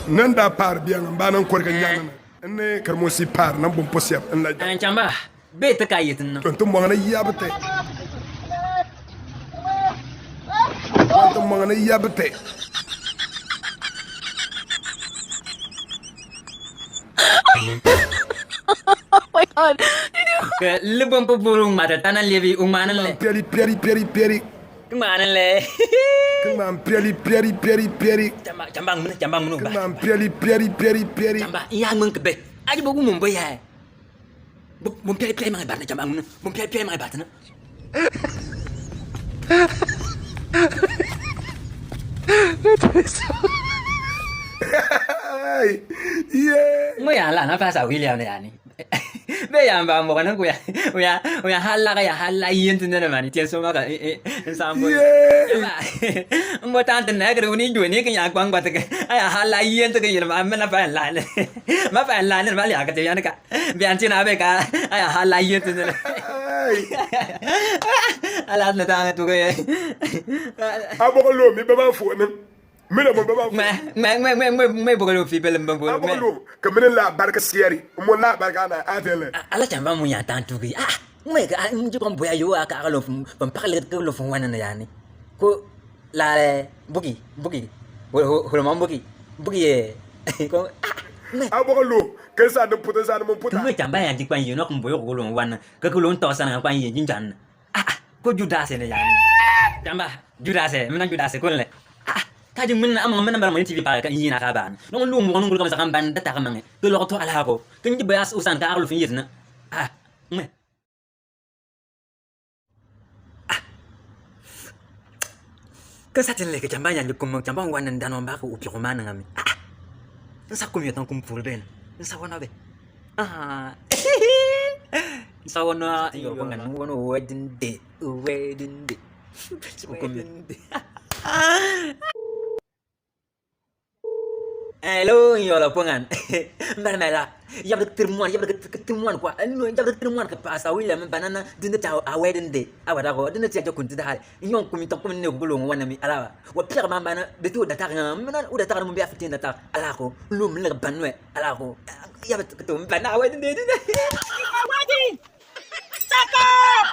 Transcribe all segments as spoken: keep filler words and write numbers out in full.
Nanda par biang ba nan kor ka nyang na. Ene kar mo si par nan bom posiap en la. Chamba. Be te ka yet no. Tonto mangana yabte. Tonto mangana yabte. Oh my God. Ke lebon pe burung mata tanan lebi umanan le. Piari, piari, piari, piari. Kemana le? Kemana piari, piari, piari, piari. Chamba, chamba mene, chamba mene ba. Kemana piari, piari, piari, piari. Chamba, iya meng kebe. Aja bogu mumbai ya. Bom piari piari mangai barna jambang mene. Bom piari piari mangai barna. Iya. Mo ya la na pasa William ne yani. Be ya ba mo kana kuya. Kuya, kuya hala ka ya hala yen tene mani. Tiyan soma ka. Eh, eh. Sambo. Iya. Mo tante na kere uni jwe ni kaya kwang bata ka. Aya hala yen tene ma mena pa la. Ma pa la ne ma ya ka te yan ka. Bianchi na be ka, aya hala yet ne. Ala na ta tu ke. Abokolo mi baba fu ne. Mi na mo baba fu. Me, me, me, me, me, me bokolo fi bele mbang bokolo. Abokolo. Ka mi na la barka siari. Mo la barka na atele. Ala chamba mo ya tan tu ke. Ah, me ka, ah, mo je pam boya yo aka aka lo fu, pam pakale ka lo fu wana na yani. Ko la le, buki, buki. Holo, holo mam buki. Buki ye. Ko, ah, me. Abokolo. Ke sa de puta sa de mo puta. Ke chamba ya di kwan ye no kumbo yo ko lo wan. Ke ko lo to sa na kwan ye jinjan. Ah, ah, ko Judas ne ya. Chamba, Judas, mena Judas ko le. Ah, ka jing mena am mena bara mo T V pa ka yin na ka ban. No lo mo no ko ka sa kan ban da ta ka mange. Ke lo to ala ko. Ke ndi ba as usan ka ko lo fin ye na. Ah, me. Ah. Ke sa tin le ke chamba yan kum chamba wan dan wan ba ko upi ko man ngami. Ah. Nsa kum yo tan kum pul ben. Nsa wana be. Ah. Nsa wana yo ko ngan wana wedding day. Wedding day. Wedding day. Hello, yo la pongan. Mbar mela. Yab de termuan, yab de termuan kwa. Anu yab de termuan ke pasa wila men banana dinde ta awai dinde. Awada ko dinde tia jokun dinde hal. Yon kumi to kumi ne gulo ngwana mi ala. Wa pia mamba na de tu data nga mena u data mo bia fitin data. Ala ko lu men le banwe ala ko. Yab de tu bana awai dinde dinde. Shut up!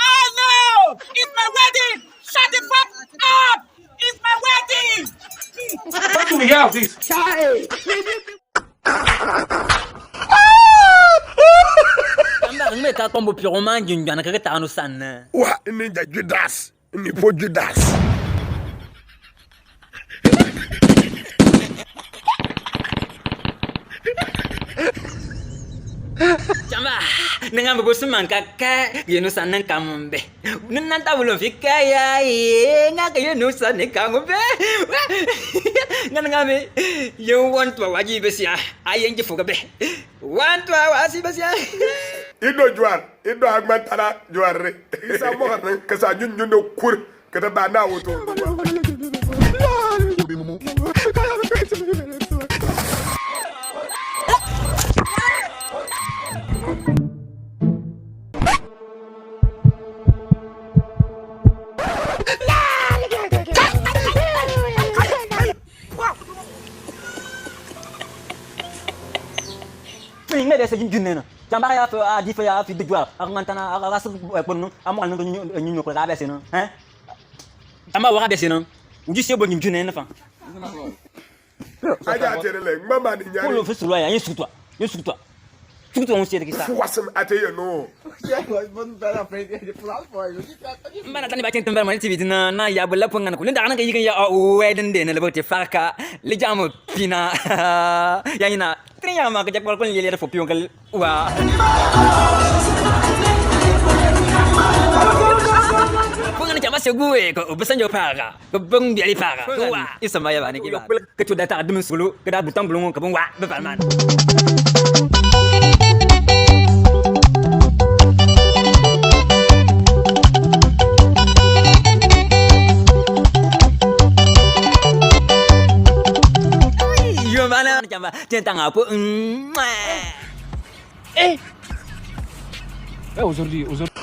Oh no! It's my wedding! Shut the fuck up! It's my wedding! What do we have this? Tamba me ka kombo piro man junjana ka tanu sanna. Wa ninja Judas. Ni po Judas. Chamba, nanga mbo suman kaka, yenu sanan kambe. Nana ta bulon fika ya, nga ke yenu sanan kambe. Nana ngame, yo wan twa waji besia, ayen ji fuka be. Wan twa wasi besia. Ido juar, ido agman tara juar re. Isa mo kan, kasa jun jun do kur. Kata bana woto. Mede se jun jun ne na. Jamba ya fe a di fe ya fi dejwa. Ak ngantana ak ak asuk ponu. Amo kan nungu nungu ko ka bese na. Hein? Ama wa ka bese na. Uji se bo jun jun ne na fa. Aja tere le mama ni nyari. Ko lo fe sulu ya yin sutwa. Yin sutwa. Sutwa mo se de kisa. Fu wasam ate yo no. Mana tani ba ceng tembar mani T V dina na ya bela pongan ko. Linda ana ke yikan ya o we den de ne le bo te faka. Le jamo pina. Ya ina. Trin ya ma ke jak bol ko le le fo pion kal. Wa. Pongan jama se gue ko besan jo paga. Ko bang biali paga. Wa. Isa maya bani ki ba. Ke tu data dum sulu ke da butang bulung ke bang wa be palman. Yo mana jama tentang apa? Eh. Eh, aujourd'hui, aujourd'hui.